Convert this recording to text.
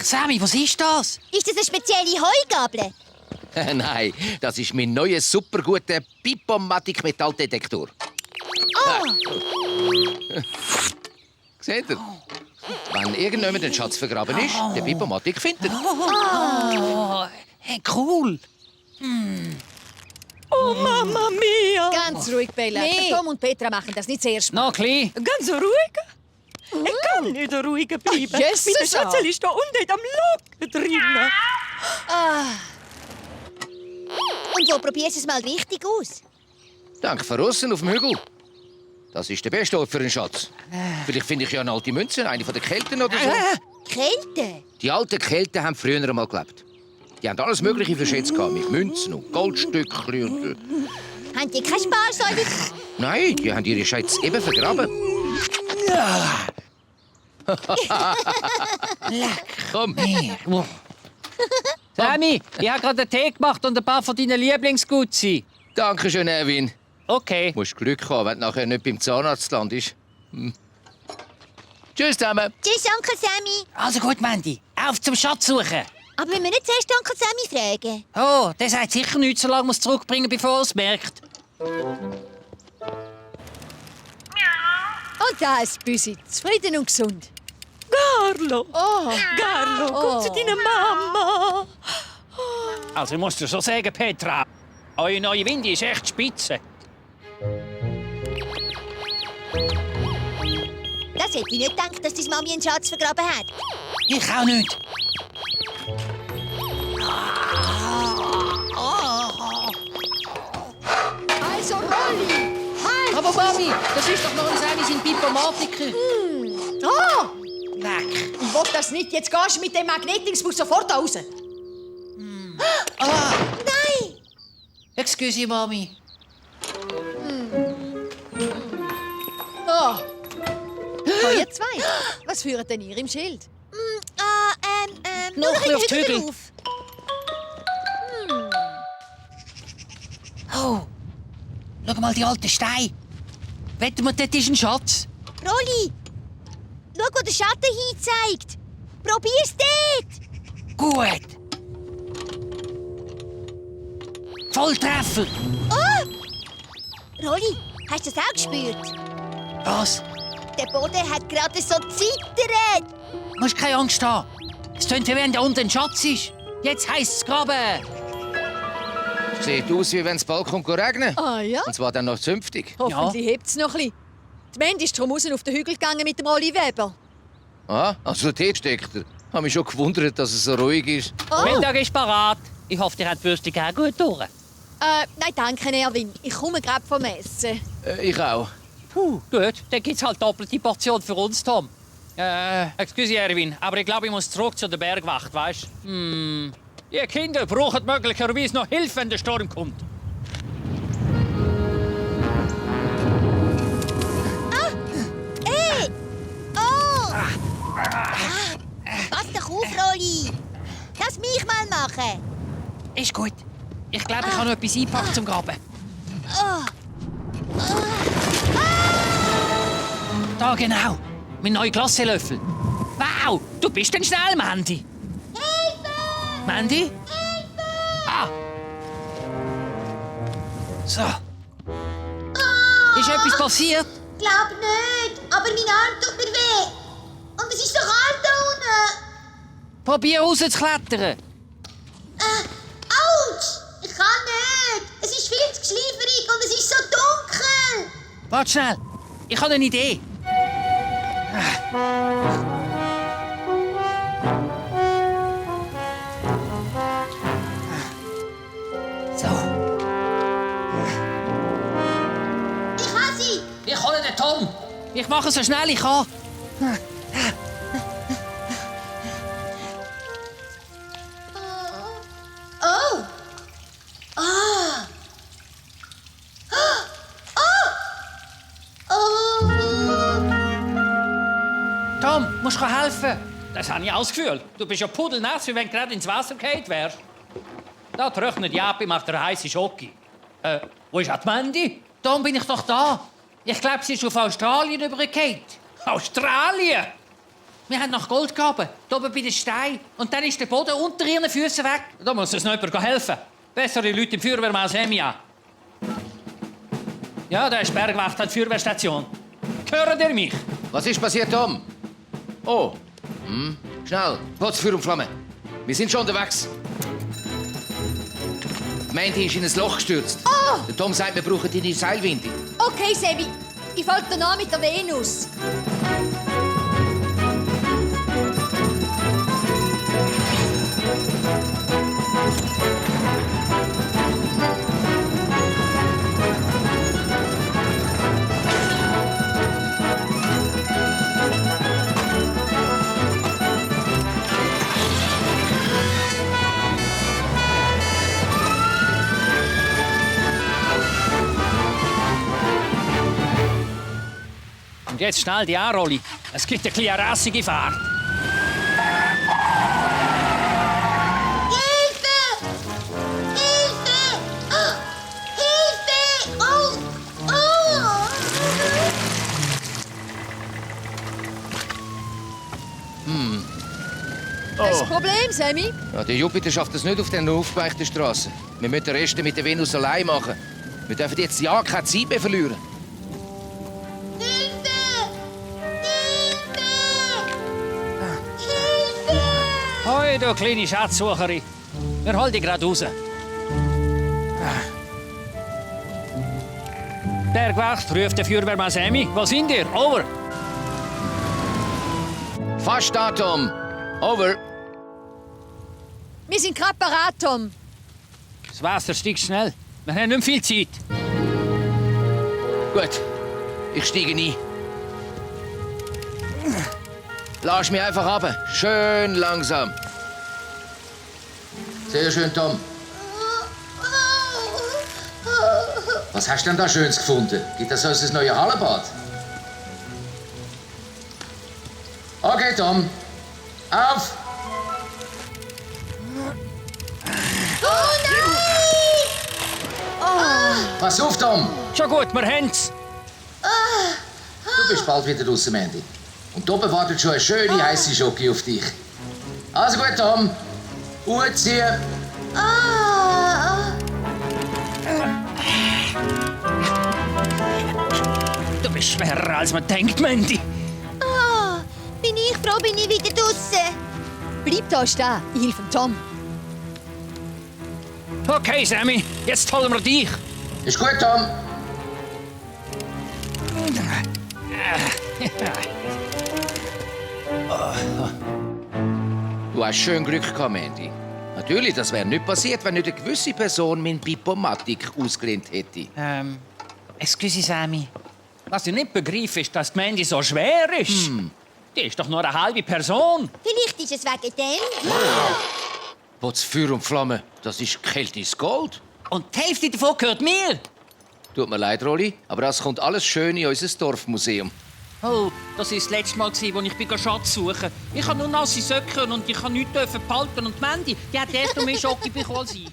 Sammy, was ist das? Ist das eine spezielle Heugabel? Nein, das ist mein neuer superguter Pipomatic-Metalldetektor. Seht ihr? Wenn irgendjemand den Schatz vergraben ist, der Pipomatic findet. Oh, hey, cool. Oh, Mama mia! Ganz ruhig, Bella. Nee. Tom und Petra machen das nicht zuerst mal. Noch klein. Ganz ruhig. Ich kann nicht ruhig bleiben. Ach, Jesus, Mein Schatzel ist da unten am Locken drinnen. Und wo probierst du es mal richtig aus? Denk von außen auf dem Hügel. Das ist der beste Ort für einen Schatz. Vielleicht finde ich ja eine alte Münze, eine von den Kelten oder so. Kälte? Die alten Kelten haben früher einmal gelebt. Die haben alles Mögliche für Schätze gehabt, mit Münzen und Goldstückchen und... Haben die keine Sparsäule? Nein, die haben ihre Schätze eben vergraben. Komm. Sammy, ich habe gerade einen Tee gemacht und ein paar von deinen Lieblingsgutzi. Danke schön, Erwin. Okay. Du musst Glück haben, wenn du nachher nicht beim Zahnarzt landest. Tschüss zusammen. Tschüss, Onkel Sammy. Also gut, Mandy. Auf zum Schatz suchen. Aber wir müssen zuerst Onkel Sammy fragen. Oh, der sagt sicher nichts, solange wir es zurückbringen, bevor er es merkt. Und da ist Büsi, zufrieden und gesund. Carlo, Oh, Carlo, komm zu deiner Mama. Also, ich muss dir schon sagen, Petra, eure neue Winde ist echt spitze. Das hätte ich nicht gedacht, dass deine Mami einen Schatz vergraben hat. Ich auch nicht. also Rolli, halt! Aber Mami, das ist doch noch ein Sammy sein Pipomatiker. Oh, Leck. ich will das nicht. Jetzt gehst du mit dem Magnetdingsbus sofort raus. Nein! Excuse, Mami. Oh. Ihr zwei. Was führt denn ihr im Schild? Nur Noch ein ein bisschen auf die Hügel Hügel. drauf. Oh, schau mal die alten Steine. Wetten wir, dort ist ein Schatz. Rolli, schau, wo der Schatten hinzeigt. Probier's dort. Gut. Volltreffer. Rolli, hast du das auch gespürt? Was? Der Boden hat gerade so zittert. Du musst keine Angst haben. Es tönt, wie wenn da unten ein Schatz ist. Jetzt heisst es graben. Sieht aus, wie wenn es bald kommt regnen. Ah ja? Und zwar dann noch zünftig. Hoffentlich hebt es noch ein bisschen. Die Mandy ist drum raus auf den Hügel gegangen mit dem Rolli Weber. Ah, also dort steckt er. Ich habe mich schon gewundert, dass es so ruhig ist. Mittag ist parat. Ich hoffe, ihr habt die Würste auch gut durch. Nein, danke, Erwin. Ich komme gerade vom Essen. Ich auch. Puh, gut. Dann gibt's halt doppelte Portion für uns, Tom. Excuse, Erwin, aber ich glaube, ich muss zurück zu der Bergwacht, weißt du? Ihr Kinder brauchen möglicherweise noch Hilfe, wenn der Sturm kommt. Hey! Oh! Pass doch auf, Rolli. Lass mich mal machen. Ist gut. Ich glaube, ich habe noch etwas einpacken zum Graben. Da genau. Mein neuer Glasselöffel. Wow, du bist denn schnell, Mandy. Hilfe! Mandy? Hilfe! Ah. So. Ist etwas passiert? Glaub nicht, aber mein Arm tut mir weh. Und es ist so kalt da unten. Probier rauszuklettern. Autsch! Ich kann nicht. Es ist viel zu schleiferig und es ist so dunkel. Warte schnell. Ich habe eine Idee. So. Ich habe sie. Ich hole den Tom. Ich mache so schnell ich kann. Oh. Ah. Oh. Tom, musst du helfen? Das habe ich ausgefühlt. Du bist ja pudelnass, wie wenn du gerade ins Wasser gefallen wärst. Da trocknet die ab, ich mache dir heiße Schoki. Wo ist die Mandy? Tom, bin ich doch da. Ich glaube, sie ist auf Australien übergekehrt. Australien? Wir haben nach Gold gegraben, hier oben bei den Steinen. Und dann ist der Boden unter ihren Füßen weg. Da muss uns noch jemand helfen. Bessere Leute im Feuerwehrmann Semia. Ja, da ist Bergwacht an der Feuerwehrstation. Hören ihr mich? Was ist passiert, Tom? Oh. Schnell, Potz, Feuer und Flamme. Wir sind schon unterwegs. Die Mandy ist in ein Loch gestürzt. Oh! Der Tom sagt, wir brauchen deine Seilwinde. Okay, Sammy. Ich folge dir nach mit der Venus. Und jetzt schnell die Anrolle. Es gibt eine kleine rassige Fahrt. Hilfe! Hilfe! Oh, Hilfe! Oh! Oh! Das Problem, Sammy? Ja, der Jupiter schafft es nicht auf den aufgeweichten Straßen. Wir müssen den Rest mit der Venus allein machen. Wir dürfen jetzt ja keine Zeit mehr verlieren. Hilfe! Hilfe! Hilfe! Hoi, du kleine Schatzsucherin. Wir holen dich gerade raus. Bergwacht, ruft der Feuerwehrmann Sammy. Wo sind ihr? Over. Fast da, Tom. Over. Wir sind gerade parat, Tom. Das Wasser steigt schnell. Wir haben nicht viel Zeit. Gut, ich steige ein. Lass mich einfach runter. Schön langsam. Sehr schön, Tom. Was hast du denn da Schönes gefunden? Gibt das uns ein neues Hallenbad? Okay, Tom. Auf! Oh nein! Pass auf, Tom! Schon gut, wir haben's. Du bist bald wieder draußen, Mandy. Und oben wartet schon eine schöne, heiße Schoki auf dich. Also gut, Tom. Hut ziehen. Ah! Du bist schwerer, als man denkt, Mandy. Ah! Bin ich froh, bin ich wieder draußen. Bleib da stehen. Ich helfe dem Tom. Okay, Sammy, jetzt holen wir dich. Ist gut, Tom. Du hast schön Glück gehabt, Mandy. Natürlich, das wäre nicht passiert, wenn nicht eine gewisse Person meine Diplomatik ausgelehnt hätte. Excuse, Sammy. Was ich nicht begreife, ist, dass die Mandy so schwer ist. Die ist doch nur eine halbe Person. Vielleicht ist es wegen dem. Potz, Feuer und Flamme, das ist kältes Gold. Und die Hälfte davon gehört mir. Tut mir leid, Rolli, aber das kommt alles schön in unser Dorfmuseum. Oh, das war das letzte Mal, als ich Schatz suchen. Ich habe nur nasse Socken und ich kann nichts behalten. Und die Mandy, die hat erst mehr Schocke bekommen als ich.